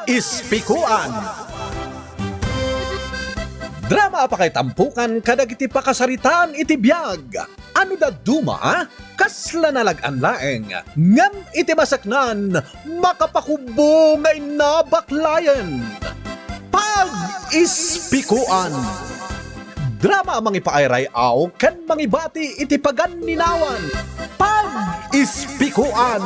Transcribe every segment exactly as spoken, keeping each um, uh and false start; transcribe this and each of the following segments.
Ispikuan. Drama a pakaitampokan kadagiti pakasaritaan iti biag. Ano dadduma, kasla nalag-an laeng, ngem iti maseknan, makapakubbo nga inna baklayen. Pag-ispikuan. Drama a mangipaayray-aw ken mangibati iti paganninawan. Pag-ispikuan.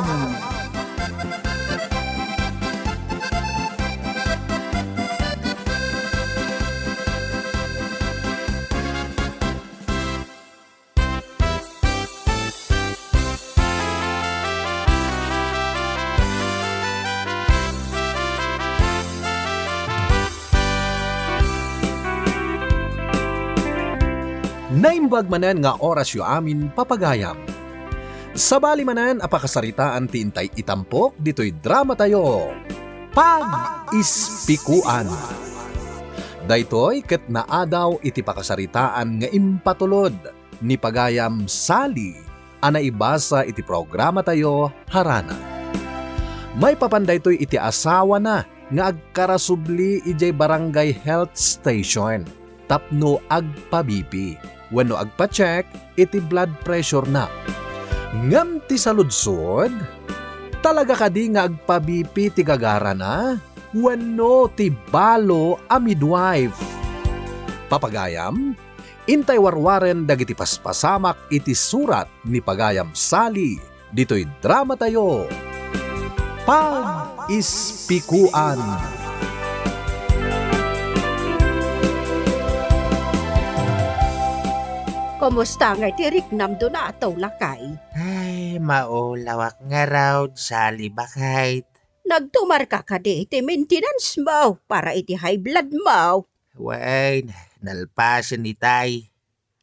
Naimbag manen nga orasyo amin, papagayam. Sabali manen a pakasaritaan ti intay itampok ditoy dramatayo, Pag-ispikuan. Daytoy ket naadaw iti pakasaritaan nga impatulod ni pagayam Sally a naibasa iti programatayo harana. Maipapan daytoy iti asawana nga agkarasubli idiay barangay health station tapno agpa-B P wenno agpa-check iti blood pressure na. Ngem ti saludsod, talaga kadi nga agpa-B P ti gagarana wenno ti balo a midwife? Papagayam, intay warwaren dagiti paspasamak iti surat ni pagayam Sally ditoy dramatayo, Pag-ispikuan. Kumusta ngay ti riknam, Donato, lakay? Ay, maulawak ngarud, Sally, baket. Nagtumarka kadi iti maintenance mo para iti high blood mo? Wen, nalpasen itay.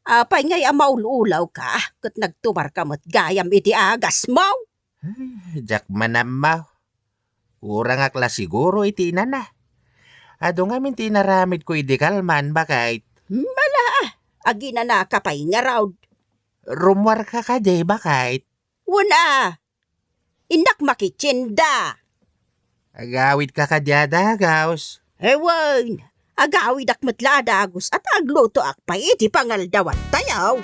Apay ngay a maul-ulawka ket nagtumarka met gayam iti agasmo? Ay, diak man ammo. Kurangak la siguro iti inana. Adu ngamin ti inaramidko idi kalman, baket. Mala, aginanaka pay ngarud. Rummuarka kadi, baket? Wen a, innak makitienda. Agawidka kadi a dagus? Wen, agawidak met la a dagus a ta aglutoak pay iti pangaldawantayo.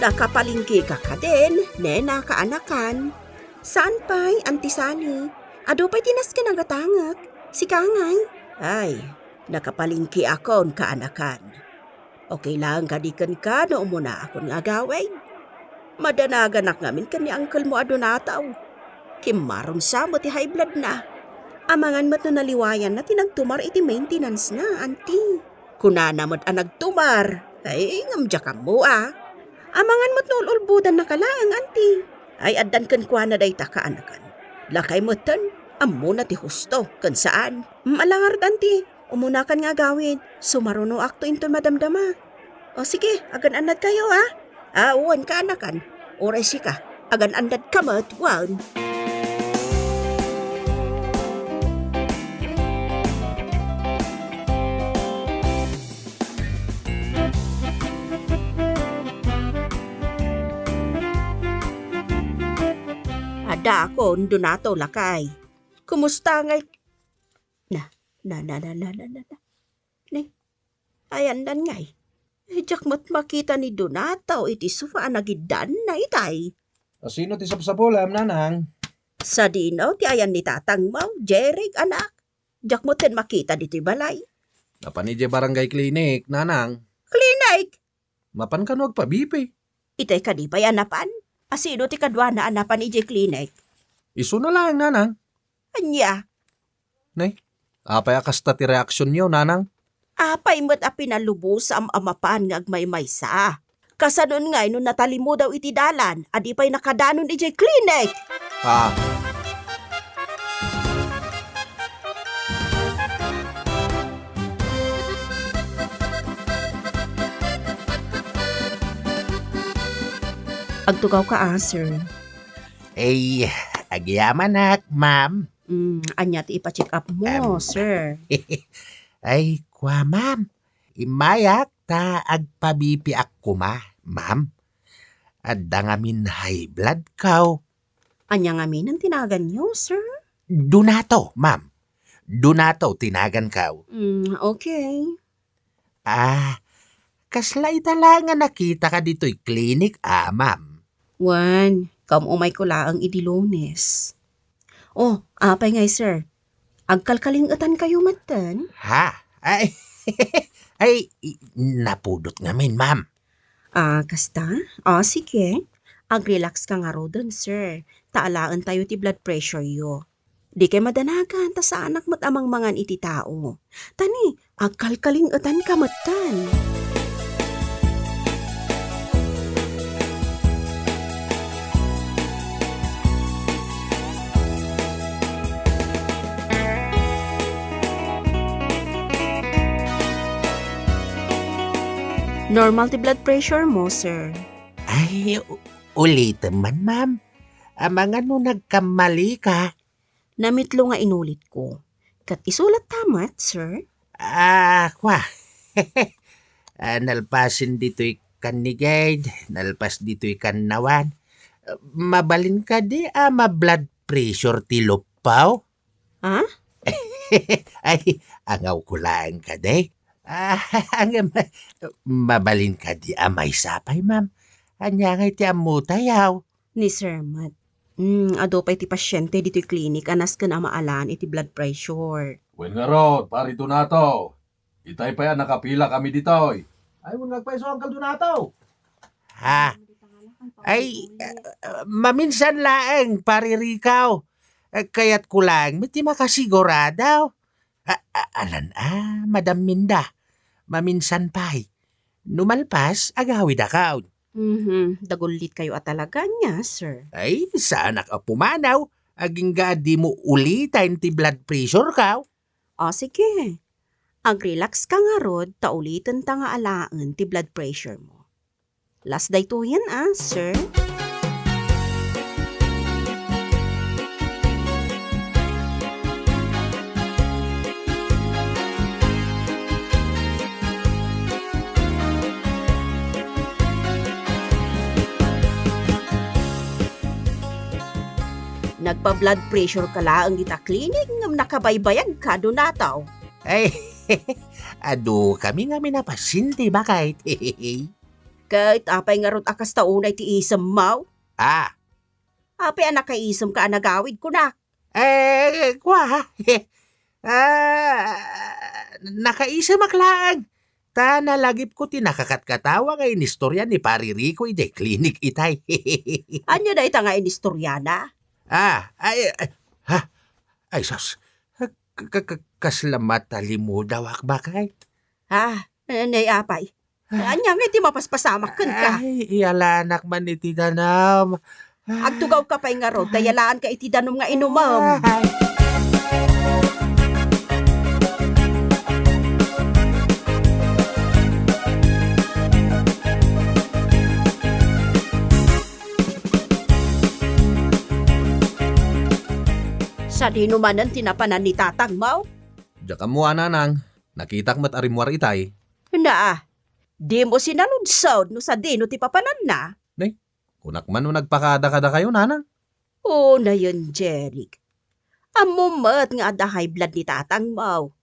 Nakapalengkeka kadin, nena kaanakan? Saan pay, Auntie Sally. Adu pay ti nasken a gatangek. Sika ngay? Ay, nakapalengkeakon, kaanakan. Okay laeng kadi kenka no umunaakon nga agawid? Madanaganak ngamin ken ni angkelmo a Donato. Kimmaron sa met ti high blood na. Amangan met no naliwayanna ti nagtumar iti maintenance na, Auntie. Kunana met a nagtumar. Ay, ngem diak ammo a. Amangan met no ul-ulbodannaka laeng, Auntie. Ay, addan kenkuana dayta, kaanakan. Lakay metten, ammona ti husto ken saan. Mm, ala ngarud, Auntie. Umunakan nga agawid. Sumarunoakto intoy madamdama. O sige, agan-annadkayo, a? A, wen, kaanakan. Uray sika, agan-annadka met, wen. Adakon, Donato, lakay. Kumusta ngay? Na, na, na. Ni, ayandan ngay. Eh, diak met makita ni Donato iti sofa a nagiddaanna itay. A, sino ti sapsapulem, nanang? Sadino ti ayan ni tatangmo, Jeric, anak? Diak metten makita ditoy balay. Napan idiay barangay clinic, nanang. Clinic? Mapan kano agpa-B P? Itay kadi pay a napan? A, sino ti kaduana a napan idiay clinic? Isuna laeng, nanang. Ania? Nay, apay a kasta ti reaksionyo, nanang? Apay met a pinalubosam a mapan nga agmaymaysa? Kasanon ngay no natalimudaw iti dalan a di pay nakadanon idiay klinik? Ah. Agtugawka, ah, sir. Ay, agyamanak, ma'am. Mm, ania ti ipa-check up mo, Em. sir? Ay, kua, ma'am. Immayak ta agpa-B P ak koma, ma'am. Adda ngamin high blood kaw. Ania ngamin ti naganyo, sir? Donato, ma'am. Donato ti nagankaw. Mm, okay. Ah, kasla ita la nga nakitaka ditoy klinik, a, ma'am? Wen, kaum-umayko laeng idi Lunes. Oh, apay ngay, sir? Agkalkaling-etankayo metten? Ha? Ay, ay, i-, napudot ngamin, ma'am. Ah, kasta? Ah, sige. Ag-relax ka ngaruden, sir. Ta alaentayo ti blood pressure-yo. Dikay madanagan ta saanak met a mangmangan iti tao. Ta ni, agkalkaling-etanka metten. Normal ti blood pressure mo, sir. Ay, u-, ulitem man, ma'am. Amangan no nagkammalika. Namitlo nga inulitko. Ket isu latta met, sir? Ah, kua. Ah, nalpasen ditoy kan ni Gerd, nalpas ditoy kan Nawan. Mabalin kadi a ma-blood pressure ti luppaw? Ha? Ay, angawko laeng kadi. Ah, ngem, mabalin kadi a maysa pay, ma'am. Ania ngay ti ammotayaw? Ni Sir Mat. Hmm, adu pay ti pasiente ditoy klinik a nasken a maalan iti blood pressure. Wen ngarud, Pari Donato. Itay pay a nakapila kami ditoy. Ay, wen nga agpayso, Uncle Donato. Ha? Ay, ah, maminsan laeng, Pari Rico. Eh, kayatko laeng met ti makasigurado. A, a, alan a, Madam Minda. Maminsan pay. No malpas, agawidakon. Mhm, dagullit kayo a talaga nia, sir. Ay, saanak a pumanaw. Agingga a dimo uliten ti blood pressure ko. O, sige. Ag-relax ka ngarud, ta uliten ta nga alaen ti blood pressure mo. Last daytoyen, a, sir. Nagpa-blood pressure ka laeng dita klinik ngem nakabaybayag ka, Donato. Ay, adu kami ngamin a pasiente, baket. Ket apay ngarud a kasta unay ti isemmo? A. Apay a nakaisem ka a nagawid, kunak? Eh, kua, ha? Ah, nakaisemak laeng. Ta nalagipko ti nakakatkatawa nga inistorya ni Pari Rico idiay klinik itay. Ania dayta nga inistoryana? Ah, ay, ay, ha? Ay, sus. Ka-, ka-, ka-, kasla matalimudawak, baket. Ha? Nay, apay? Ania nga iti mapaspasamak kenka? Ay, iyalanak man iti danum. Agtugawka pay ngarud, ta iyalaanka iti danum nga inumem. Ay. Sadino manen ti napanan ni tatangmo? Diak ammo a, nanang. Nakitak met a rimmuar itay. Naa, dimo sinaludsod no sadino ti papananna? Nay, kunak man no nagpakada kadakayo, nanang. Unayen, Jeric. Ammom met nga adda high blood ni tatangmo.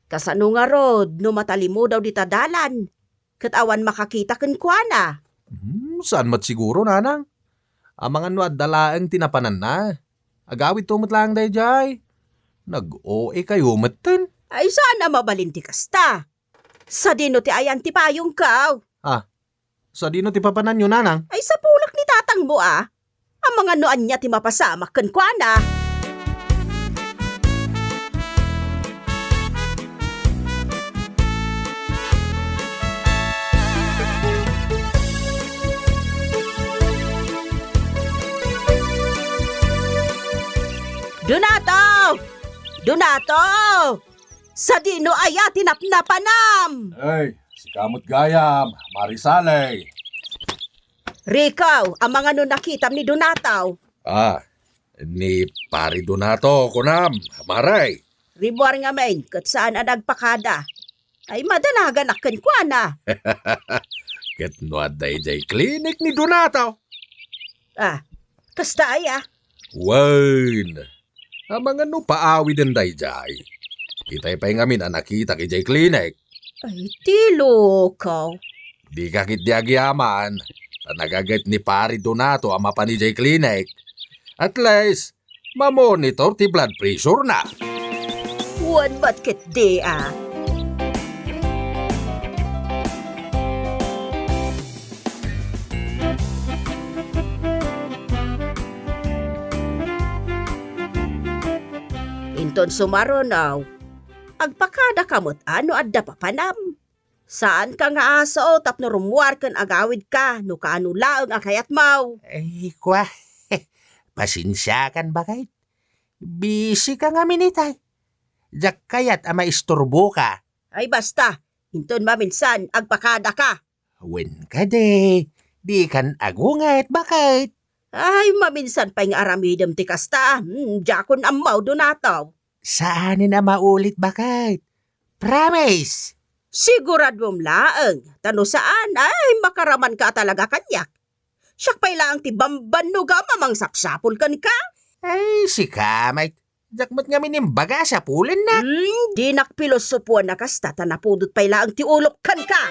Kasano ngarud no matalimudaw dita dalan, ket awan makakita kenkuana? Hmm, saan met siguro, nanang. Amangan no adda laeng ti napananna. Agawidto met laeng daydiay. Nag-O A kayo metten. Ay, saan a mabalin ti kasta? Sadino ti ayan ti payongko? Ah, sadino ti papananyo, nanang? Ay, sapulak ni tatangmo, a. Amangan no ania ti mapasamak kenkuana. Donato! Donato! Sadino aya ti napnapanam? Ay, sika met gayam, Marisale. Rico, amangan no nakitam ni Donato? Ah, Ni Pari Donato, kunam, pare. Rimmuar ngamin, ket saan a nagpakada. Ay, madanaganak kenkuana. Ket no adda idiay klinik ni Donato. Ah, kasta aya? Wen, amangan no paawiden daydiay. Itay pay ngamin a nakitak idiay klinik. Ay, ti loko. Dika ketdi agyaman, ta nagaget ni Pari Donato a mapan idiay klinik. At least, mamonitor ti blood pressure na. Wen met ketdi, a. Inton sumaruno, agpakadaka met a no adda papanam. Saanka nga aso tapno rummuar ken agawidka no kaano laeng a kayatmo. Ay, kua. Pasensiakan, baket. Busy ka ngamin itay. Diak kayat a maisturboka. Ay, basta. Inton maminsan, agpakadaka. Wen kadi, dikan agunget, baket. Ay, maminsan pay nga aramidem ti kasta. Hmm, diakon ammo, Donato. Saanen a maulit, baket. Promise! Siguradom laeng, ta no saan, ay, makaramanka a talaga kaniak. Siak pay laeng ti bambannogam a mangsapsapul kenka. Ay, sika met. Diak met ngamin imbaga a sapulennak. Hmm, dinak pilosopuan a kasta ta napudot pay laeng ti ulok kenka.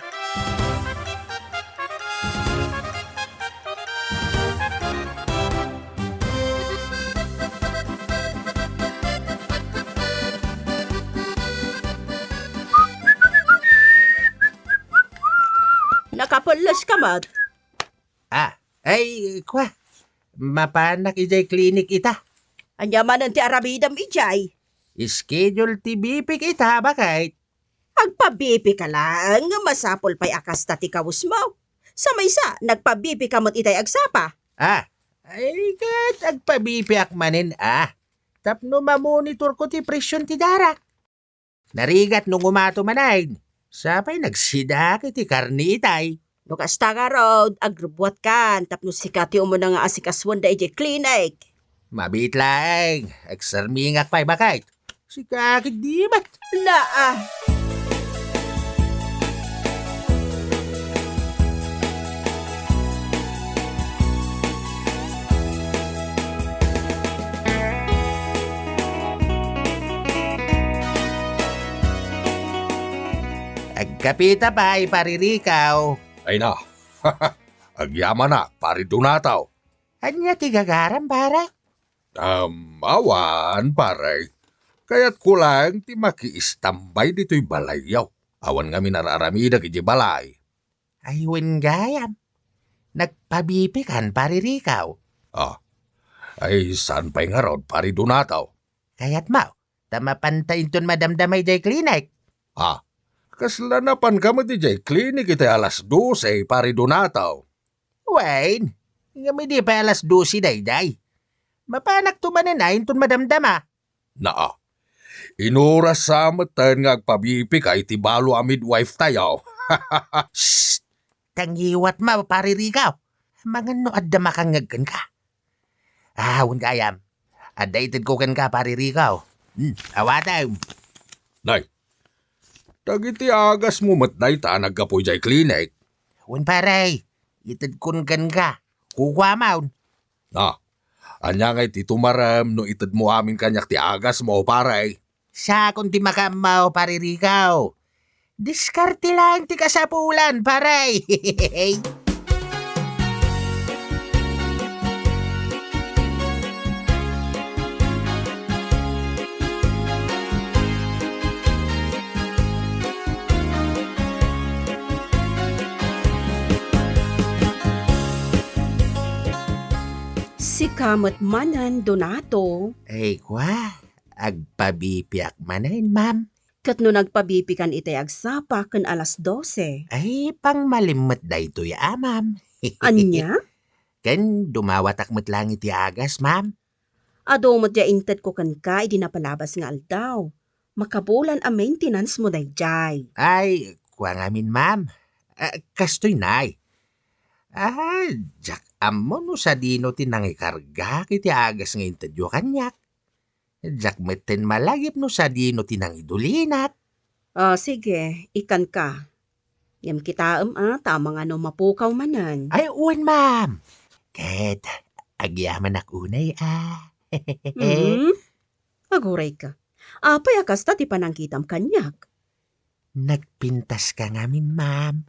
Nakapelles ka met? Ah, ay, kua, mapanak idiay klinik ita. Ania manen ti aramidem idiay? Schedule ti B P k ita, baket. Agpa-B P ka laeng, masapul pay a kasta ti kawesmo. Sa maysa, nagpa-B P ka met itay agsapa. Ah, ay, ket agpa-B P ak manen, ah. Tapno mamonitor ko ti presion ti darak. Narigat no ngumato manen. Sapay nagsidak iti karni itay. No kasta ngarud, agrubbuatkan tapno sika ti umuna nga asikasuenda idiay klinik. Mabiit laeng, agsermingak pay, baket. Sika ketdi met. Naa. Agkapita pay, Pari Rico. Ay na. Agyamanak, Pari Donato. Ania ti gagaram, pare? Um, awan, pare. Kayatko laeng ti makiistambay ditoy balayyo. Awan ngamin ar-aramidek idiay balay. Ay, wen gayam. Nagpa-B P kan, Pari Rico? Ah. Ay, saan pay ngarud, Pari Donato? Kayatmo, ta mapanta inton madamdama idiay klinik. Ah, kasla napanka met idiay klinik iti alas dose, Pari Donato? Wen, ngem idi pay alas dose daydiay. Mapanakto manen a inton madamdama. Naa. Inuras sa metten nga agpa-B P ka iti balo a midwife tayo. Shh! Tangiwat ma, Pari Rico. Amangan no adda makangngeg kenka. Ah, wen gayam. Adda itedko kenka, Pari Rico. Hmm, awatem. Nay, dagiti agasmo met dayta a naggapu idiay klinik. Wen, pare, itedkon kenka. Kukuamon. Ah, ania ngay ti tumarem no itedmo amin kaniak ti agasmo, pare? Siakon ti makaammo, Pare Rico. Diskarte laeng ti kasapulan, pare. Sika met manen, Donato. Ay, kua, agpa-B P ak manen, ma'am. Ket no nagpa-B P kan itay agsapa ken alas dose? Ay, pangmalim met daytoy a, ma'am. Ania? Ken dumawatak met laeng iti agas, ma'am. Adu met ti intedko kenka idi napalabas nga aldaw. Makabulan a maintenance mo daydiay. Ay, kua ngamin, ma'am. Ah, kastoy, nay. Ah, diak ammo no sadino ti nangikargak iti agas nga intedyo kaniak. Diak metten malagip no sadino ti nangidulinak. Ah, sige, ikkanka. Ngem kitaem, a, ta amangan no mapukaw manen. Ay, wen, ma'am. Ket agyamanak unay, a. Mhm. Agurayka. Apay a kasta ti panangkitam kaniak? Nagpintaska ngamin, ma'am.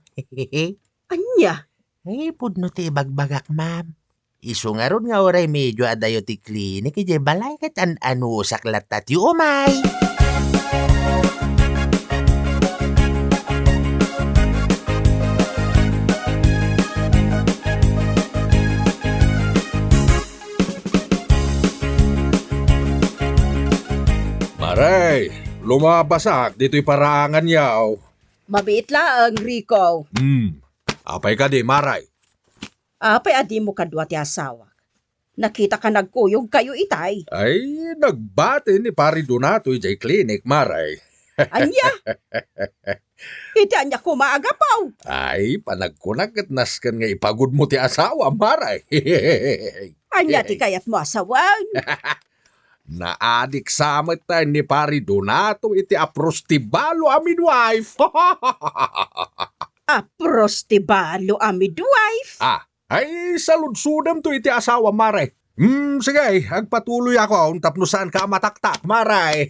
Ania? Ay, pudno ti ibagbagak, ma'am. Isu ngarud nga uray medio adayo ti klinik idiay balay ket an-anusak latta ti umay. Maray, lumabasak ditoy paraangan yaw. Mabiit laeng, Rico. Hmm. Apay kadi, Maray? Apay a dimo kadua ti asawak? Nakitaka nagkuyogkayo itay. Ay, nagbati ni Pari Donato idiay klinik, Maray. Ania? Iti ania koma a gapu? Ay, panagkunak ket nasken nga ipagudmo ti asawam, Maray. Ania ti kayatmo a sawen? Naadik sa met ni Pari Donato iti aprostibalo a midwife. Aprostibalo a midwife? Ah, ay, saludsodem to iti asawa, Maray. Hmm, sige, agpatuloyakon tapno saanka a mataktak, Maray.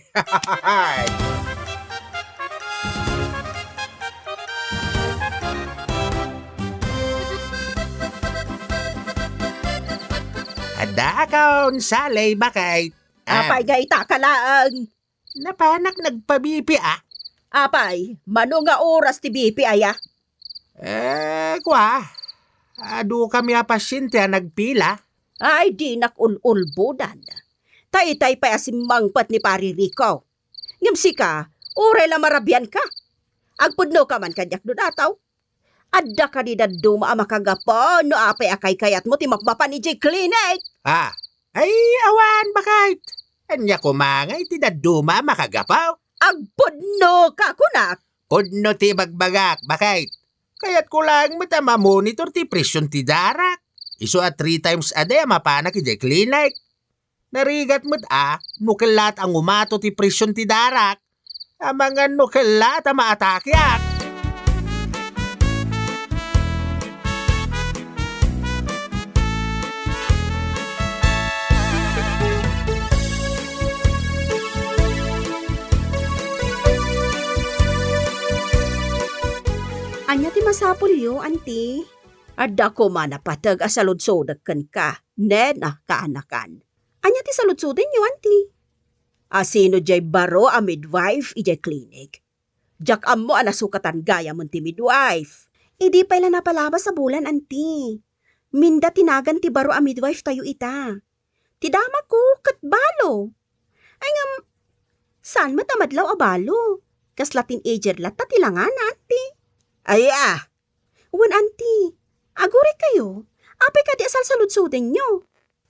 Adda akon, Sally, bakit? Ah. Apay nga ita ka laeng? Napanak nagpa-B P, ah. Apay, mano nga oras ti B P aya? Eh, kwa, adu kami a pasyente a nagpila. Ay, dinak ul-ulbodan. Ta itay pay a simmangpet ni Pari Rico. Ngem sika, uray la marabianka. Agpudnoka man kaniak, Donato. Adda kadi dadduma a makagapu no apay a kaykayatmo ti mapmapan idiay klinik? Ah, ay, awan, bakit? Ania koma nga iti dadduma a makagapu? Agpudnoka, kunak! Pudno ti ibagbagak, bakit? Kayatko laeng met a mamonitor ti presyun ti darak. Isu a three times a day a mapanak idiay klinik. Narigat met a no kellaat a ngumato ti presyun ti darak. Amangan no kellaat a maatakeak. Ania ti masapulyo, anti? Adda koma napateg a saludsodek kenka, nena kaanakan. Ania ti saludsodenyo, anti? A sino diay baro a midwife idiay klinik? Diak ammo a nasukatan gayamen ti midwife. Idi pay la napalabas a bulan, anti. Minda ti nagan ti baro a midwife tayo ita. Ti damagko ket balo. Ay ngem, saan met a madlaw a balo? Kasla teenager latta ti langana, anti. Ay, ah, Wen, anti, aguraykayo. Apay kadi a salsaludsodenyo?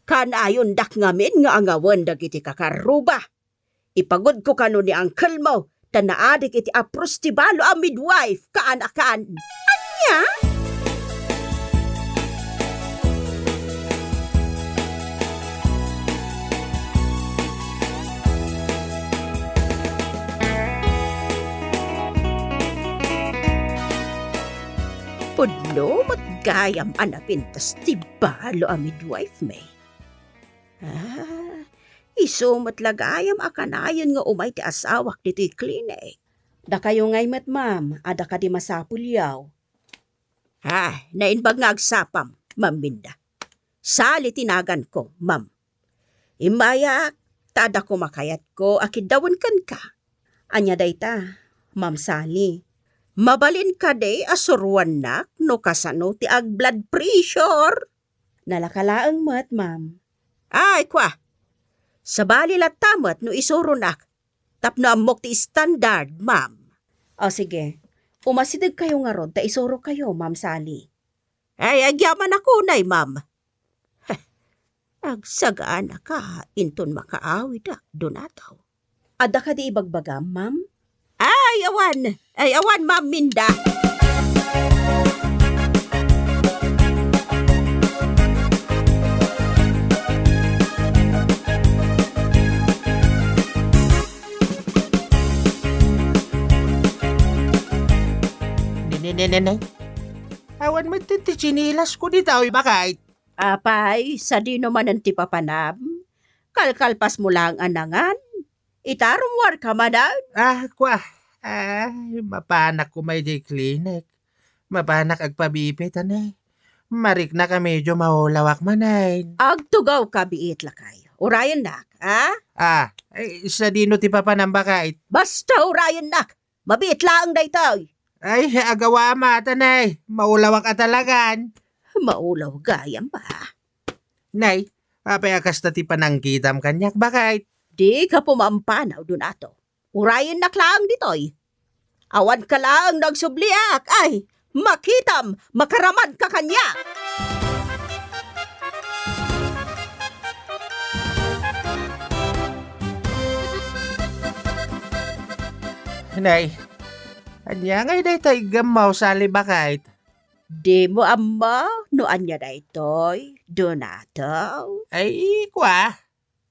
Kanayondak ngamin nga angawen dagiti kakarruba. Ipagudko kano ni angkelmo ta naadik iti aprostibalo a midwife kaanakan. Ania? Pudno met gayam a napintas ti balo a midwife mi. Ah, isu met la gayam a kanayon nga umay ti asawak ditoy klinik. Dakayo ngay met, ma'am, adda kadi masapulyo? Ah, naimbag nga agsapam, Ma'am Minda. Sali ti naganko, ma'am. Immayak, ta adda koma kayatko a kiddawen kenka. Ania dayta, Ma'am Sally? Mabalin kadi a suroannak no kasano ti ag-blood pressure? Nalaka laeng met, ma'am. Ay, kwa! Sabali latta met no isuronak tapno ammok ti standard, ma'am. O, sige. Umasidegkayo ngarud ta isurokayo, Ma'am Sally. Ay, agyamanak unay, ma'am. Heh, agsaganaka inton makaawidak, Donato. Adda kadi ibagbagam, ma'am? Ay, awan! Ay, awan, Ma'am Minda! Nenenay, awan met ti, ti tsinelas ko ditoy, baket. Apay, sadino manen ti papanam? Kalkalpasmo laeng a nangan. Ita, rummuarka manen? Ah, kua. Ay, mapanak koma idiay klinik. Mapanak agpa-B P, tanay. Mariknak a medyo maulawak manen. Agtugawka biit, lakay. Urayennak, a? Ah, ay, sadino ti papanam, baket? Basta urayennak. Mabiit laeng daytoy. Ay, agawama, tanay. Maulawak a talagan. Maulaw gayam ba? Nay, apay a kasta ti panangkitam kaniak, baket? Dika pumampanaw, Donato. Urayennak laeng ditoy. Awanka laeng no agsubliak. Ay, makitam, makaramanka kaniak. Nay, ania ngay dayta iggammo, Sally, baket? Dimo ammo no ania daytoy, Donato? Ay, kua.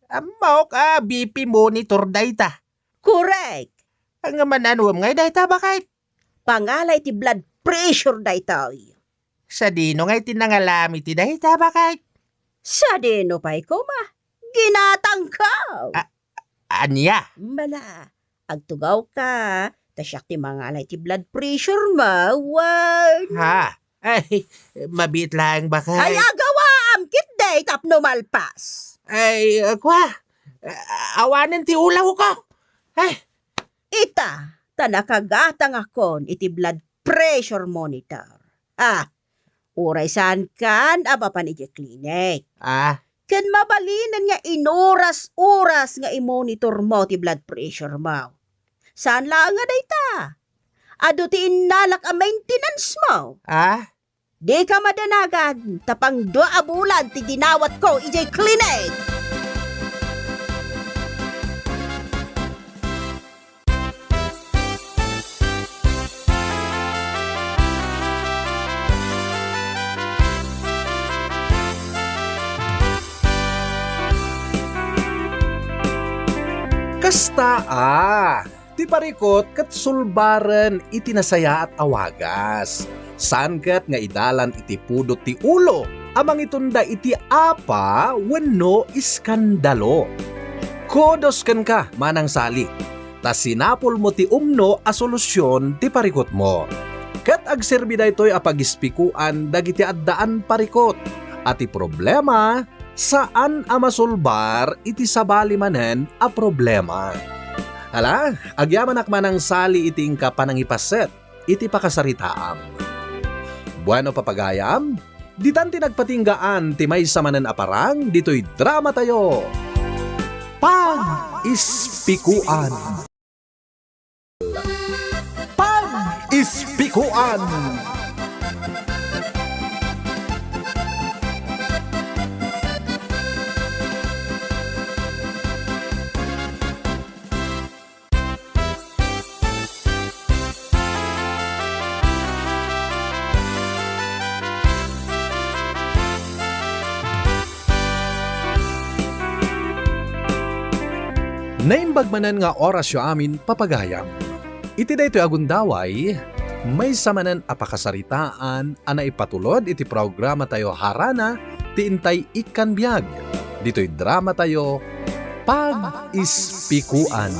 Ammok a B P monitor dayta. Korek. Ania man-anom ngay dayta, baket? Pangala iti blood pressure daytoy. Sadino ngay ti nangalam iti dayta, baket? Sadino pay koma? Ginatangko. A-, ania? Mala, agtugawka, ta siak ti mangala iti blood pressure mo, wen? Ha? Ay, mabiit laeng, baket. Ay, agawaam ketdi tapno malpas. Ay, kua, awanen ti ulawko. Ay. Ita, ta nakagatangakon iti blood pressure monitor. Ah, uray saankan a mapan idiay klinik. Ah. Ken mabalinen nga inuras-uras nga imonitormo ti blood pressure mo. Saan laeng a dayta. Adu ti innalak a maintenance mo. Ah? Dika madanagan, ta pangdua a bulan ti dinawatko idiay klinik. Kasta a, ti parikut ket sulbaren iti nasayaat a wagas. Saan ket nga idalan iti pudot ti ulo a mangitunda iti apa wenno iskandalo. Kudos kenka, Manang Sally, ta sinapulmo ti umno a solusion ti parikutmo. Ket agserbi daytoy a pagispikoan dagiti addaan parikut a ti problema saan a masulbar iti sabali manen a problema. Ala, agyamanak, Manang Sally, iti inka panangipaset iti pakasaritaam. Bueno, papagayam, ditan ti nagpatinggaan ti maysa manen a parang ditoy dramatayo. Pag-ispikoan. Pag-ispikoan. Naimbag manen nga orasyo amin, papagayam. Iti daytoy a gundaway, maysa manen a pakasaritaan a naipatulod iti programatayo harana ti intay ikkan biag ditoy dramatayo, Pag-ispikoan.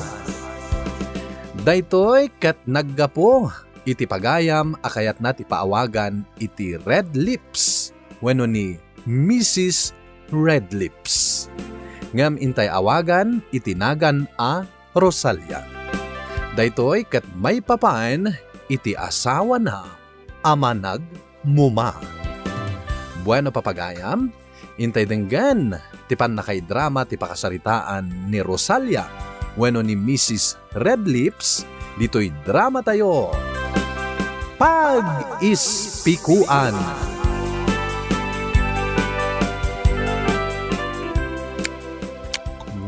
Daytoy ket naggapu iti pagayam a kayatna ti paawagan iti Red Lips wenno ni Misis Red Lips. Ngem intay awagan iti nagan a Rosalia. Daytoy ket maipapan iti asawana a managmuma. Bueno, papagayam, intay denggen ti pannakaidrama ti pakasaritaan ni Rosalia wenno ni Misis Red Lips ditoy dramatayo, Pag-ispikoan.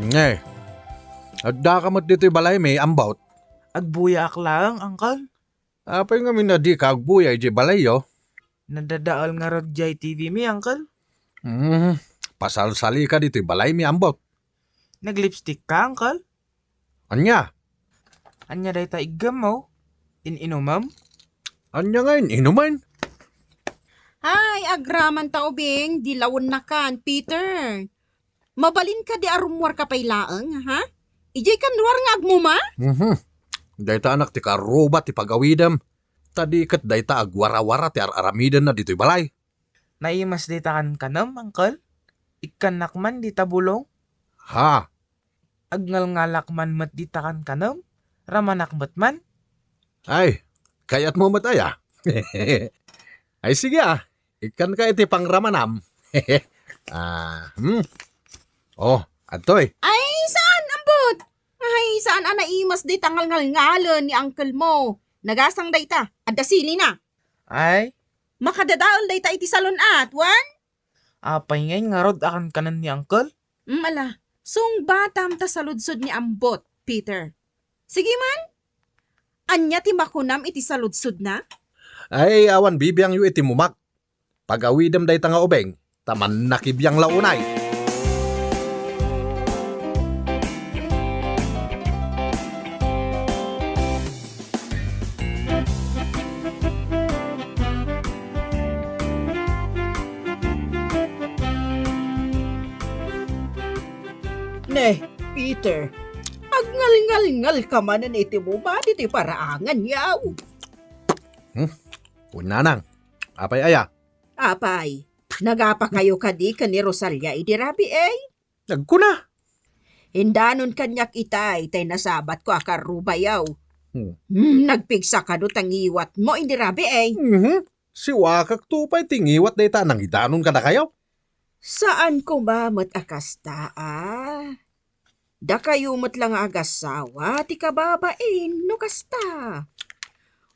Ngay, adda ka met ditoy balaymi, Ambot? Agbuyaak laeng, Uncle. Apay ngamin a dika agbuya idiay balayyo? Nadadael ngarud diay T V mi, Uncle. Hmm, pasalsalika ditoy balaymi, Ambot. Nag-lipstick ka, Uncle? Ania? Ania dayta iggammo? In-inumem? Ania ngay inumen? Ay, agraman ta ubing, di lawennakan, Peter. Mabalin kadi a rummuarka pay laeng, ha? Idiay kan ruar nga agmuma? Mhm. Dayta anak ti karuba ti pagawidem. Ta di ket dayta agwarawara ti ar-aramidenna ditoy balay. Naimas dayta kankanem, Uncle? Ikkannak man dita bulong? Ha? Agngalngalak man met dita kankanem? Ramanak met man? Ay, kayatmo met aya? Ay, sige, ah. Ikkanka iti pangramanam. Ah, hmm. Oh, adtoy. Ay, saan, ambot? Ay, saan a naimas dayta ngalngalngalen ni uncle mo? Nagasang dayta, adda sili na. Ay? Makadadael dayta iti salon-at, wen? Apay ngay ngarud a kankanen ni uncle? Mm, ala, sungbatam ta saludsod ni ambot, Peter. Sige man, ania ti makunam iti saludsodna? Ay, awan bibiangyo iti mumak. Pagawidem dayta nga ubing, ta mannakibiang la unay. Ne, Peter, agngalngalngalka manen iti muma ditoy paraangan, yaw. Hmm? Wen, nanang, apay aya? Apay, nagapakayo kadi ken ni Rosalia idi rabii? Nagkuna. Indanon kaniak itay, tay nasabatko a karubayaw. Hmm. Hmm, nagpigsa kano ta ngiwatmo idi rabii. Mhm. Siwakakto pay ti ngiwat dayta a nangidanon kadakayo. Saan koma met a kasta, a. Dakayo met la nga agasawa ti kababain no kasta.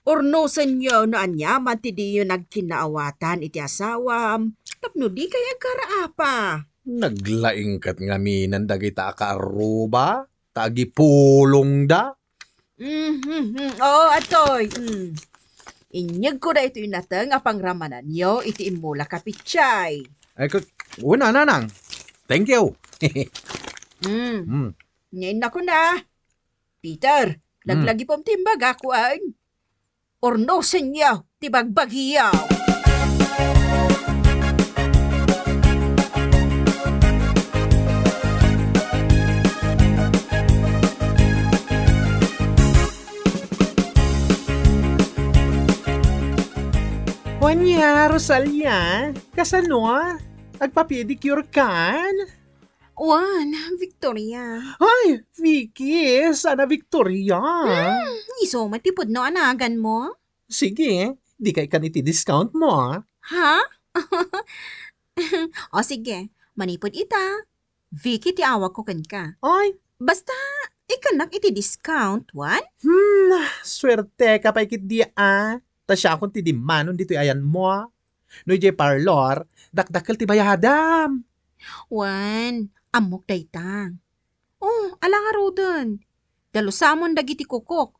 Urnosenyo no aniaman ti diyo nagkinnaawatan iti asawam tapno dikay agkaraapa. Naglaingkat ngaminen dagita a kaarruba ta agipulongda. Mhm, mhm. Oo, atoy. Mm. Inyegko daytoy nateng a pangramananyo iti immulak a pitsay. Ay, ka-, una, nanang. Thank you. Mm. Mm. Ngayon ako na. Peter, Mm. laglagipom ti imbagak, wen? Urnosenyo ti bagbagiyo. Ania, Rosalia, kasano? Agpa-pedicure kan? Wen, Victoria. Ay, Vicky, saan a Victoria. Hmm, isu met ti pudno a naganmo? Sige, dika ikkan iti discount mo, a. Ha? O sige, manipud ita, Vicky ti awagko kenka. Ay. Basta, ikkannak iti discount, wen? Hmm, suerteka pay ketdi, a. Ta siakon ti dimmanon ditoy ayanmo, a. No idiay parlor, dakdakkel ti bayadam. Wen, ammok dayta. Oh, ala ngaruden. Dalusamon dagiti kukok.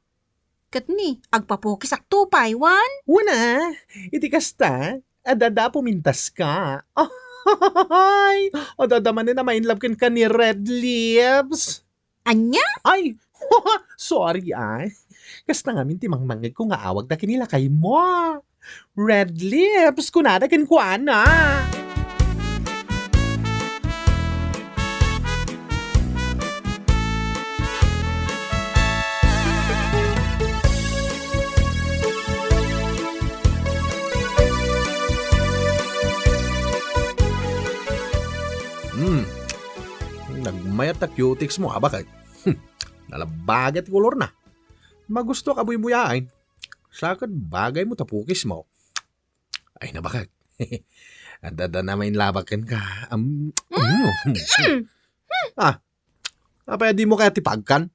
Ket ni, agpapukisakto pay, wen? Wen a, iti kasta, adda da pumintaska. Ay, adda manen a ma-inlove kenka ni Red Lips. Ania? Ay, sorry, ay. Kasta ngamin ti mangmangngegko nga awagda ken ni lakaymo. Red Lips, kunada kenkuana. Hmm. Nagmayat ta cutex mo, a, baket. Hmm. Nalabagat ti kolorna. Magusto ka buybuyaen. Sa ket bagay mo ta pukis mo. Ay, nabaket. Adda da na main labak kenka. Am, mm. Ah, apay a dimo kayat ti pagkan?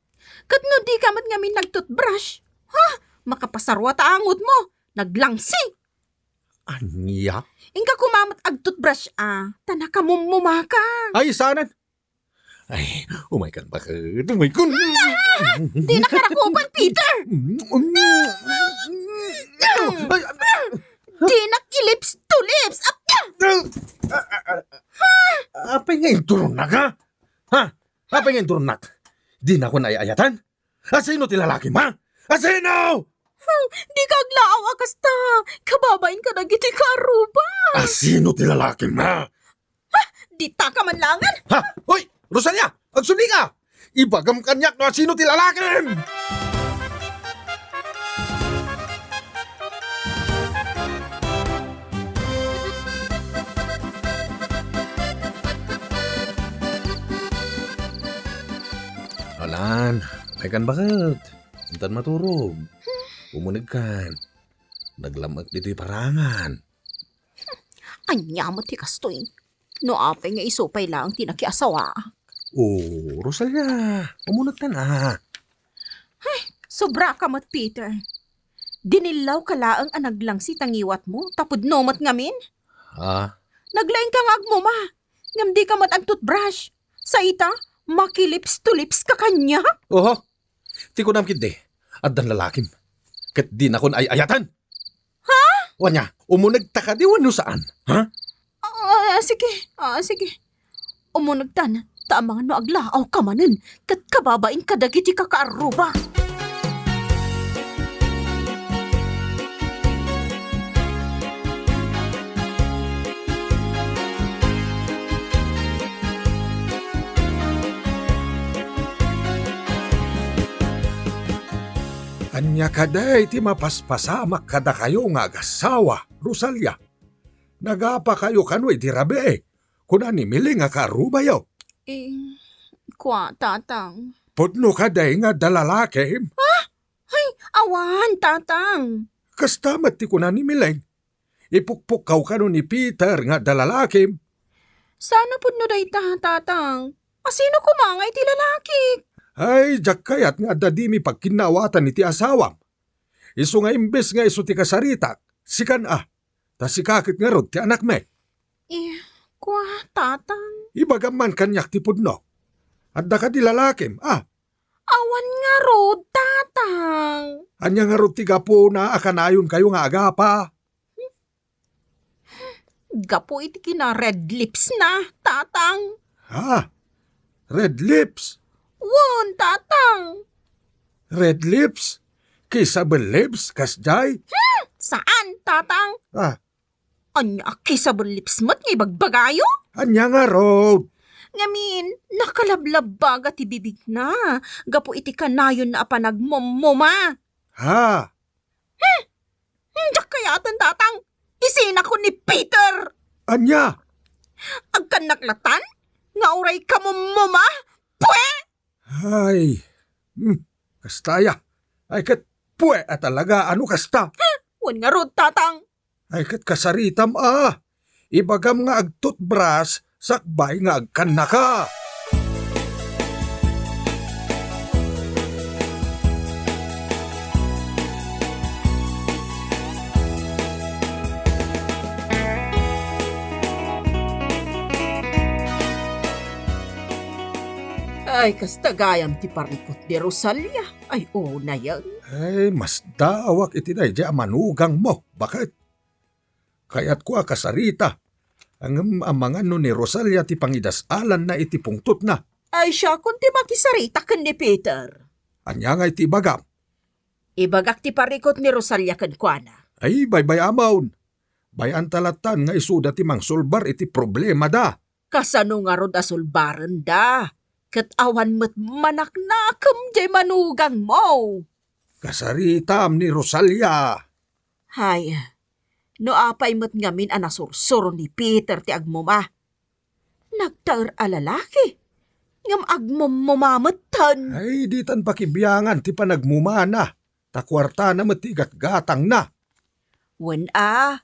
Ket no dika met ngamin nag-toothbrush? Ha? Makapasarua ta angot mo. Naglangsi. Ania? Inka koma met ag-toothbrush, a. Ta nakamummumaka. Ay, saanen? Ay, umaykan, baket. Umaykan. Dinak karakupan, Peter! Ay, Dinak i-lips to lips! Apya! Apay nga inturongnak, ha? Ha? Apay nga inturongnak? Dinakon ay-ayatan? Asino ti lalaki, ma? Asino? Hmm, dika aglaaw a kasta. Kababain kadagiti kaarruba. A sino ti lalakim, ha? Ditaka man laengen. Ha? Hoy, Rosalia, agsubli ka! Ibagam kaniak no a sino ti lalakim! Alan, ay kan baket. Intan maturog. Umuneg kan. Naglam-ek ditoy parangan. Ania met ti kastoy? No apay nga isu pay laeng ti nakiasawaak. O, Rosalia, umuneg tan a. Ay, sobraka met, Peter. Dinillawka laeng a naglangsi ta ngiwatmo, ta pudno met ngamin. Ha? Naglaingka nga agmuma, ngem dika met ag-toothbrush. Sa ita, makilips to lips ka kaniak. Oho. Ti kunam ketdi, addan lalakim. Ket dinakon ay-ayaten. Ha? Wen, umunegta kadi wenno saan? Ha? Ah, sige. Ah, sige. Umunegtan, ta amangan no aglaawka manen, ket kababain kadagiti kakaarruba. Ania kadi ti mapaspasamak kadakayo nga agassawa, Rosalia? Nagapakayo kano idi rabii, kuna ni Miling a kaarrubayo. Eh, kua, Tatang. Pudno kadi nga adda lalakim? Ah? Ay, awan, Tatang. Kasta met ti kuna ni Miling. Ipukpukkaw kano ni Peter nga adda lalakim. Saan a pudno dayta, Tatang? A sino koma nga iti lalaki? Ay, diak kayat nga adda dimi pagkinnaawatan iti asawam. Isu nga imbes nga isu ti kasaritak, sikan a. Ta sika ket ngarud ti anakmi. Eh, kua, Tatang. Ibagam man kaniak ti pudno. Adda kadi lalakim, a? Awan ngarud, Tatang. Ania ngarud ti gapuna a kanayonkayo nga agapa? Gapu iti kina-red lips na, Tatang. Ha? Red lips? Wen, Tatang. Red lips? Kissable lips, kasdiay? Hmm, saan, Tatang? Ah. Ania a kissable lips met nga ibagbagayo? Ania ngarud? Ngamin, nakalablabbaga ti bibigna gapu iti kanayonna a panagmummuma. Ha? Hmm, diak kayaten, Tatang. Isinakon ni Peter. Ania? Agkannak latan nga uray kamummuma? Pwe! Ay, hmm, kasta aya. Ay, ket pwe a talaga, ano kasta? Hmm, wen ngarud, Tatang. Ay, ket kasaritam a. Ibagam nga ag-toothbrush sakbay nga agkannaka. Ay, kasta gayam ti parikut ni Rosalia. Ay, unayen. Ay, masdaawak iti daydi a manugangmo. Baket? Kayatko a kasarita. Ngem amangan no ni Rosalia ti pangidas-alanna iti pungtotna. Ay, siakon ti makisarita ken ni Peter. Ania ngay ti ibagam? Ibagak ti parikut ni Rosalia kenkuana. Ay, baybay-amon. Bay-anta latan nga isuda ti mangsolbar iti problemada. Kasano ngarud a solbarenda? Ket awan met manaknakem jay manugangmo. Kasaritam ni Rosalia. Hay, no apay met ngamin a nasursuro ni Peter ti agmuma. Nagtaer a lalaki, ngem agmummuma metten. Ay, ditan pakibiangan ti panagmumana, ta kuartana met ti gatgatangna. Wen a,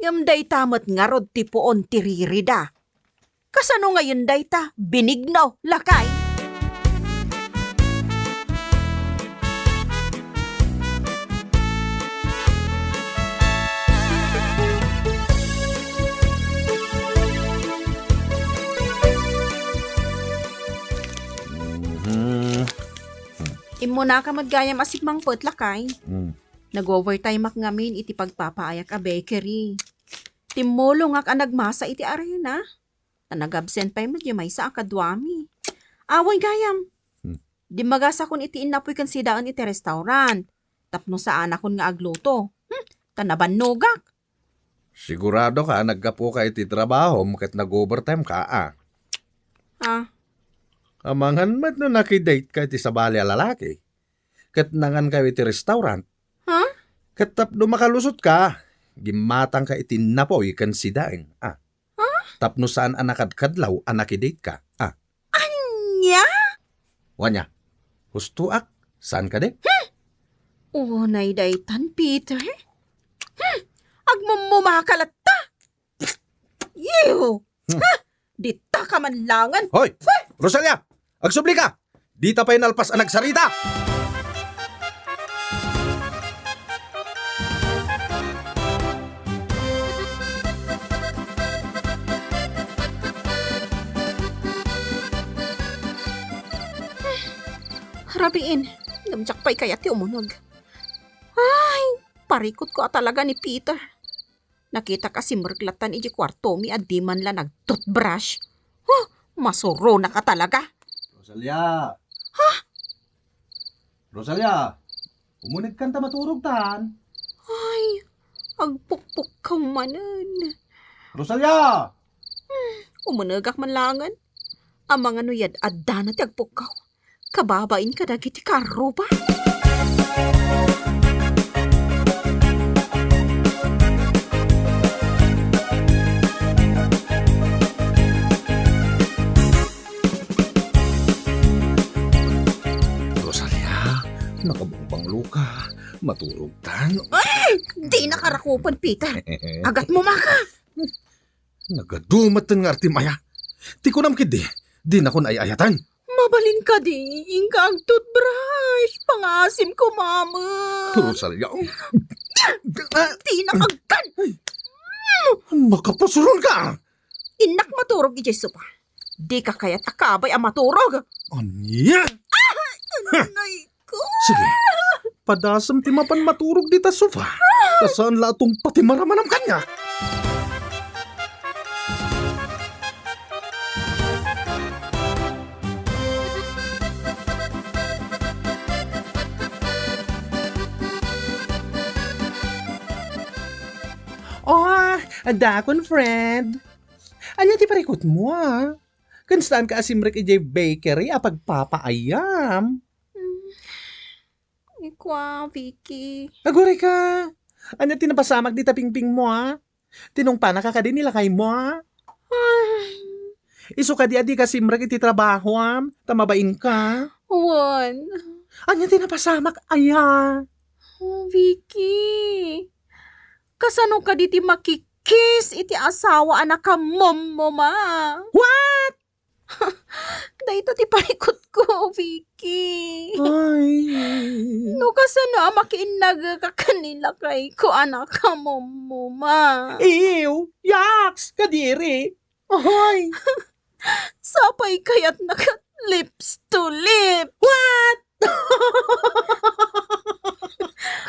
ngem dayta met ngarud ti puon ti ririda. Kasano ngayon dayta? Binigno, lakay! Mhm. Immunaka met gayam a sigmangpet, lakay. Mm. Nag-overtime-ak ngamin iti pagpapaayak a bakery. Timmulongak a nagmasa iti arena. Ta nag-absent pay met diay maysa a kaduami. Awan gayam. Hmm. Dimmagasakon iti innapoy ken sidaen iti restaurant. tapno saanakon nga agluto. Hmm, ta nabannogak. Sigurado ka, naggapu ka iti trabahom ket nag-overtime ka, a? Ah. Amangan met no nakidate ka iti sabali a lalaki. Ket nangan kayo iti restaurant. Ha? Ket tapno makalusot ka, gimmatang ka iti napoy ken sidaeng, a? Ha? Tapno saan a nakadkadlaw a nakidate ka, a? Ania? Wania, hustoak, saan kadi? Hmm! Unay daytan, Peter. Hmm! Agmummumaka latta! Ew! Hmm. Ha! Dita ka man langen! Hoy! Hoy! Rosalia! Agsubli ka! Dita pay nalpas a nagsarita! Rabiin, ngem diak pay kayat ti umuneg. Ay, parikutko a talaga ni Peter. Nakitak a simrek lattan idiay kuartomi a di man la nag-toothbrush. Huh, masuronak a talaga. Rosalia! Ha? Rosalia! Umunegkan ta maturogtan. Ay, agpukpukkaw manen. Rosalia! Hmm, umunegak man langen. Amangan no yad-addana ti agpukkaw. Kababain kadagiti karruba. Rosalia, nakabungbanglo ka. Maturogtan. Ay! Dina karakupen, Peter. Agatmumaka. Nagadu metten nga artem aya. Ti kunam ketdi, dinakon ay-ayatan. Mabalin kadi, inka ag-toothbrush. Pangaasim ko, mama. Rosalia. Dina agkan. Makapasuron ka! Innak maturog idiay sofa. Dika kayat a kabay a maturog. Ania? Ay, ko. Sige. Padasem ti mapan maturog dita sofa. Ta saan la a tungpa ti maramanam kaniak. Oh, adakon, friend. Ania ti parikutmo, a? Ken saanka a simrek idiay bakery a pagpapaayam? Hmm. Ikua, Vicky. Aguray ka! Ania ti napasamak dita pingpingmo, a? Tinungpanaka kadi ni lakaymo, a? Ay. Isu kadi a dika simrek iti trabahoam, ta mabainka? Wen. Ania ti napasamak aya? Oh, Vicky. Kasano kadi ti makikis iti asawa a nakamummuma? What? Dayta ti parikutko, Vicky. Ay. No kasano a makiinnagek ken ni lakayko a nakamummuma. Ew, yaks, kadiri. Ay. Sapay kayatna ket lips to lip. What?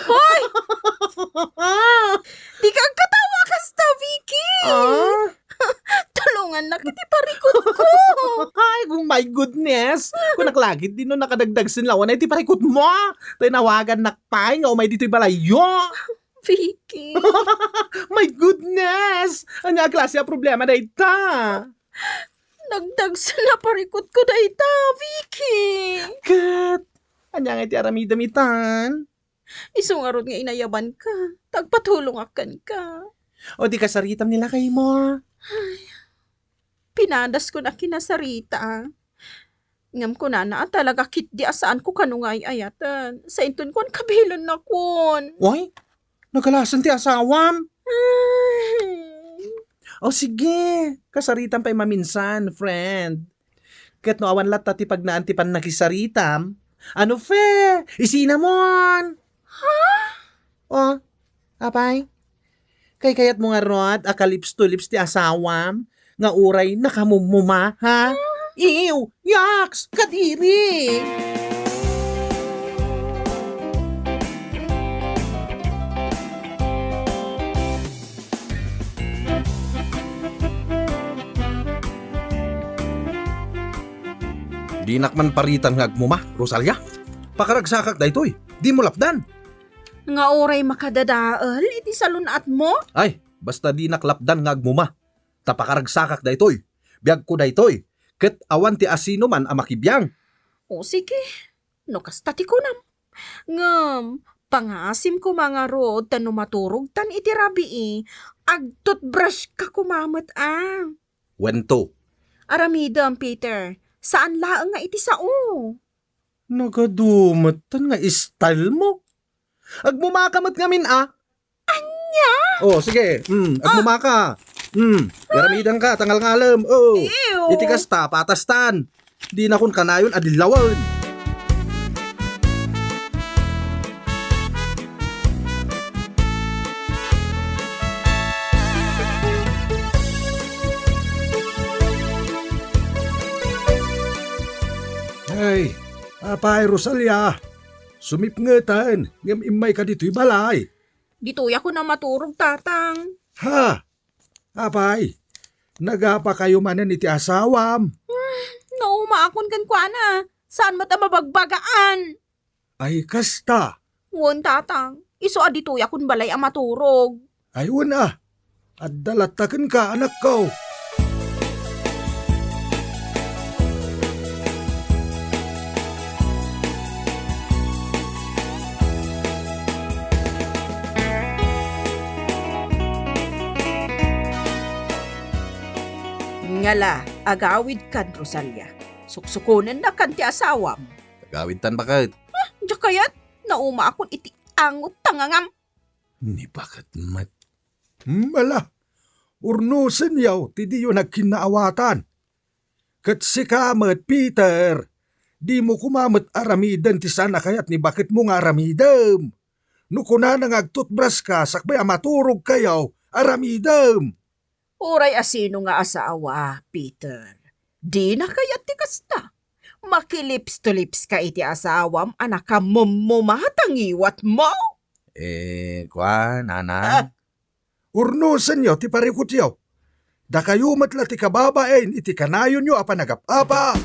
Hoy! Dika agkatawa kasta, Vicky! Ah? Tulongannak iti parikutko! Ay, oh my goodness! Kunak la ketdi no nakadagdagsen laeng iti parikutmo! Tay nawagannak pay nga umay ditoy balayyo! Vicky! My goodness! Ania a klase a problema dayta? Nagdagsen a parikutko dayta, Vicky. Ket, ania ngay ti aramidem itan? Isu ngarud nga inayabanka, ta agpatulongak kenka. O di kasaritam ni lakaymo. Ay, pinadaskon a kinasarita. Ngem kunana a talaga ketdi a saanko kano nga ay-ayaten. Sa inton kuan kabilennakon. Uy, nagalasen ti asawam. Ay. O sige, kasaritam pay maminsan, friend. Ket no awan latta ti pagnaan ti pannakisaritam, ano fe, isinamon? Ha? O, apay? Kaykayatmo ngarud a ka-lips to lips ti asawam nga uray nakamummuma, ha? Ew, yaks, kadiri! Dinak man paritan nga agmuma, Rosalia. Pakaragsakak daytoy. Dimo lapdan. Nga uray makadadael iti salun-atmo? Ay, basta dinak lapdan nga agmuma. Ta pakaragsakak daytoy. Biagko daytoy. Ket awan ti asinoman a makibiang. O sige, no kasta ti kunam. Ngem, pangasim koma ngarud ta no maturogtan iti rabii, agtutbrushka koma met a. Wento. Aramidem, Peter. Saan laeng nga iti sao. Nagadumetan nga style mo. Agmumaka met ngamin a. Ania? Oh, sige. Mm, agmumaka. Mm, garamidan ka, tangalngalem. Oh. Ew. Iti kasta, patastan. Dinakon kanayon a dillawen. Hey, Apay Rosalia, sumipngeten ngem immayka ditoy balay. Ditoyak a maturog, Tatang. Ha? Apay, nagapakayo manen iti asawam? Naumaakon kenkuana. Saan met a mabagbagaan? Ay, kasta. Wen, Tatang. Isu a ditoyak a balay a maturog. Ay, wen a. Adda latta kenka, anakko. Ngala, agawidkan, Rosalia. Suksukonennakan ti asawam. Agawidtan, baket. Ah, diak kayat. Naumaakon iti angot a ngangam. Ni baket met. Hmm, ala, urnosenyo ti diyo nagkinnaawatan. Ket sika met, Peter, dimo koma met aramiden ti saan a kayat ni baketmo nga aramidem. No kunana nga agtutbrushka sakbay a maturogkayo, aramidem. Uray asino nga asawa, Peter, dina kayat ti kasta. Makilips to lips ka iti asawam a nakamummuma ta ngiwatmo. Eh, kua, nana? Ah, urnosenyo ti parikutyo. Dakayo met la ti kababain iti kanayonyo a panagap-apa.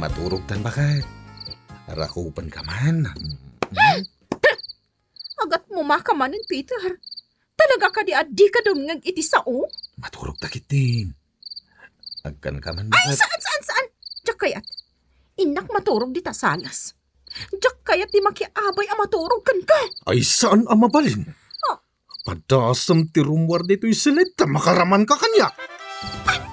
Maturogtan, baket. Rakupenka man. Hmm? Agatmumaka manen, Peter. Talaga kadi a dika dumngeg iti sao? Maturogta ketdin. Agkanka man, ay, baket. Saan, saan, saan? Diak kayat. Innak maturog dita salas. Diak kayat ti makiabay a maturog kenka. Ay, saan a mabalin? Ah. Padasem ti rummuar ditoy siled ta makaramanka kaniak. Ania?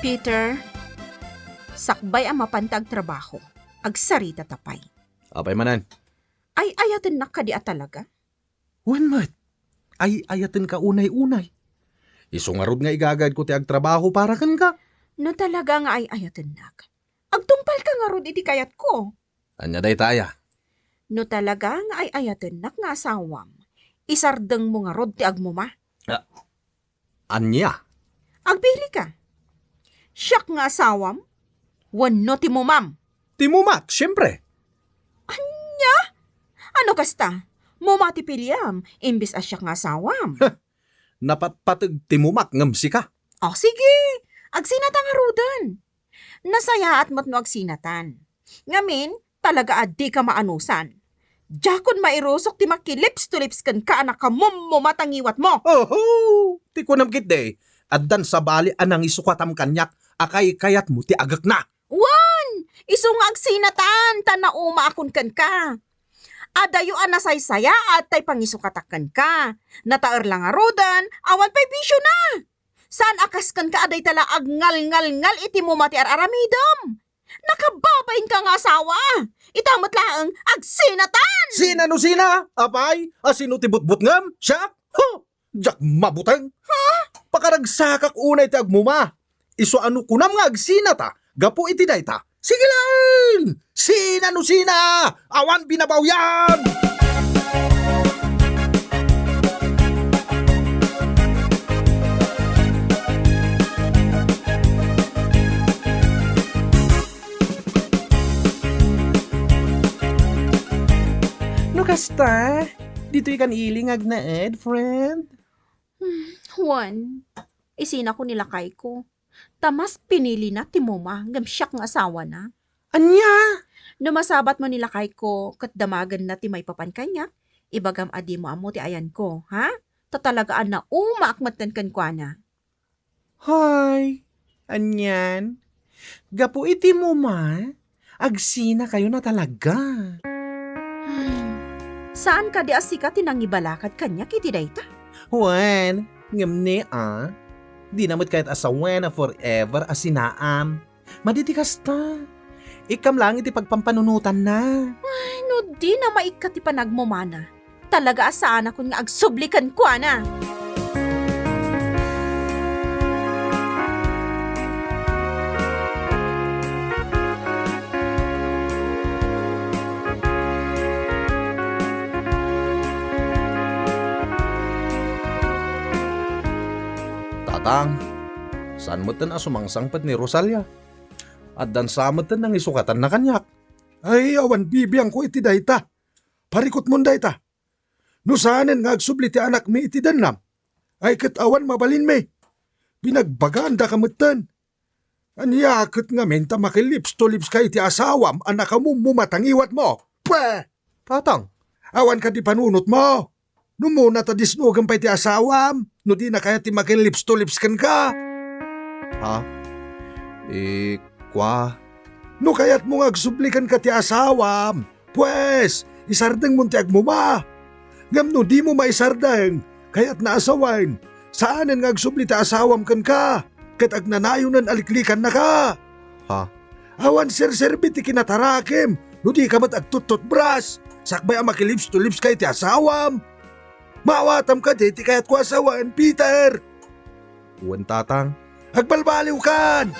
Peter, sakbay a mapanta agtrabaho, agsaritata pay. Apay manen? Ay-ayatennak kadi a talaga? Wen met, ay-ayatenka unay-unay. Isu ngarud nga igagaydko ti agtrabaho para kenka. No talaga nga ay-ayatennak, agtungpalka ngarud iti kayatko. Ania dayta aya? No talaga nga ay-ayatennak nga asawam, isardengmo ngarud ti agmuma. Ah, ania? Agpilika. Siak nga asawam wenno ti mumam? Ti mumak, siempre. Ania? Ano kasta? Muma ti piliam, imbes a siak nga asawam. Napatpateg ti mumak ngem sika. O, sige. Agsinata ngaruden. Nasayaat met no agsinatan. Ngamin, talaga a dika maanusan. Diakon mairusok ti makilips to lips kenka a nakamummuma ta ngiwatmo. Oho! Ti kunam ketdi, addan sabali a nangisukatam kaniak a kaykayatmo ti agekna. Wen, isu nga agsinatan ta naumaakon kenka. Adayo a nasaysayaat tay pangisukatak kenka. Nataer la ngaruden, awan pay bisiona. Saan a kas kenka a dayta la agngalngalngal iti muma ti ar-aramidem. Nakababainka nga asawa. Ita met laeng agsinatan! Sina no sina? Apay, asino ti butbutngem? Siak? Huh! Diak mabuteng. Ha? Pakaragsakak unay ti agmuma. Isu a no kunam nga agsinata, gapu iti dayta. Sige laeng! Sina no sina? Awan binabawian! Kasta, ditoy kan ili nga agnaed, friend? Hmm, Juan, isinako ni lakayko. Ta mas pinilina ti muma ngem siak nga asawana. Ania? No masabatmo ni lakayko ket damagenna ti maipapan kaniak, ibagam a dimo ammo ti ayanko, ha? Ta talaga a naumaak metten kenkuana. Hay, anian? Gapu iti muma, agsinakayo na talaga. Saan kadi a sika ti nangibalakad kaniak iti dayta? Wen, ngem ne a, dina met kayat a sawen a forever a sinaam. Madi ti kasta. Ikkam laeng iti pagpampanunotanna. Ay, no dina maikkat ti panagmumana, talaga a saanakon nga agsubli kenkuana. Tatang, saan metten a sumangsangpet ni Rosalia? Addan sa metten nangisukatanna kaniak. Ay, awan bibiangko iti dayta. Parikutmon dayta. No saanen nga agsubli ti anakmi iti dennam, ay ket awan mabalinmi. Binagbagaandaka metten. Ania ket ngamin ta makilips to lips ka iti asawam a nakamummuma ta ngiwatmo? Pwe! Tatang, awan kadi panunotmo? No muna ta disnogem pay ti asawam, no dina kayat ti makilips to lips kenka? Ha? Eh, kua? No kayatmo nga agsubli kenka ti asawam, pues, isardengmon ti agmuma. Ngem no dimo maisardeng, kayatna a sawen, saanen nga agsubli ti asawam kenka, ket agnanayonen a liklikannaka. Ha? Awan serserbi ti kinatarakim no dika met agtuttutbras, sakbay a makilips to lips ka iti asawam. Maawatam kadi ti kayatko a sawen, Peter? Wen, Tatang. Agbalbaliwkan!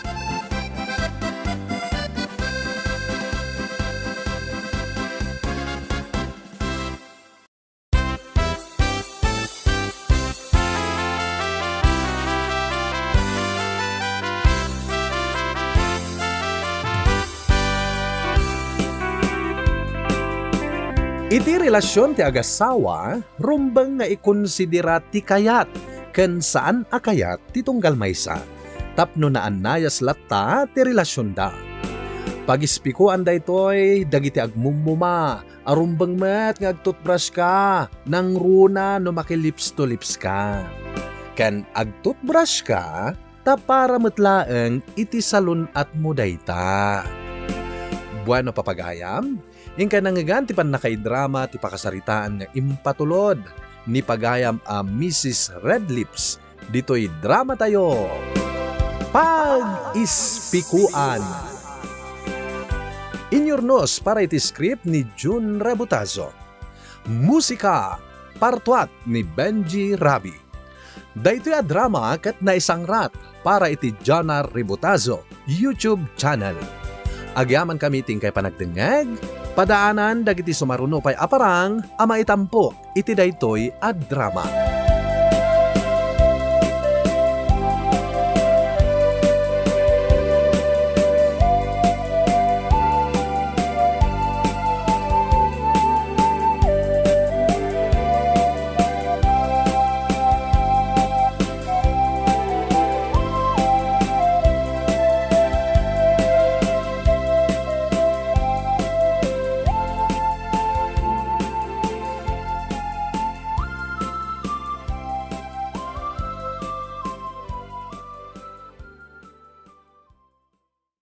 Iti relasion ti agasawa, rumbeng nga ikonsidera ti kayat ken saan a kayat ti tunggal maysa, tapno naannayas latta ti relasionda. Pagispikoan daytoy dagiti agmummuma a rumbeng met nga agtutbrush ka, nangruna no makilips to lips ka. Ken agtutbrush ka, ta para met laeng iti salun-atmo dayta. Bueno, papagayam, inkay nangngegan ti pannakaidrama ti pakasaritaan nga impatulod ni pagayam a Missus Redlips ditoy dramatayo, Pag-ispikoan. Inyurnos para iti script ni Jun Rebutazo. Musika, partuat ni Benji Rabi. Daytoy a drama ket naisangrat para iti Jana Rebutazo YouTube channel. Agyamankami ti inkay panagdengngeg, padaanan dagiti sumaruno pay a parang a maitampok iti daytoy a drama.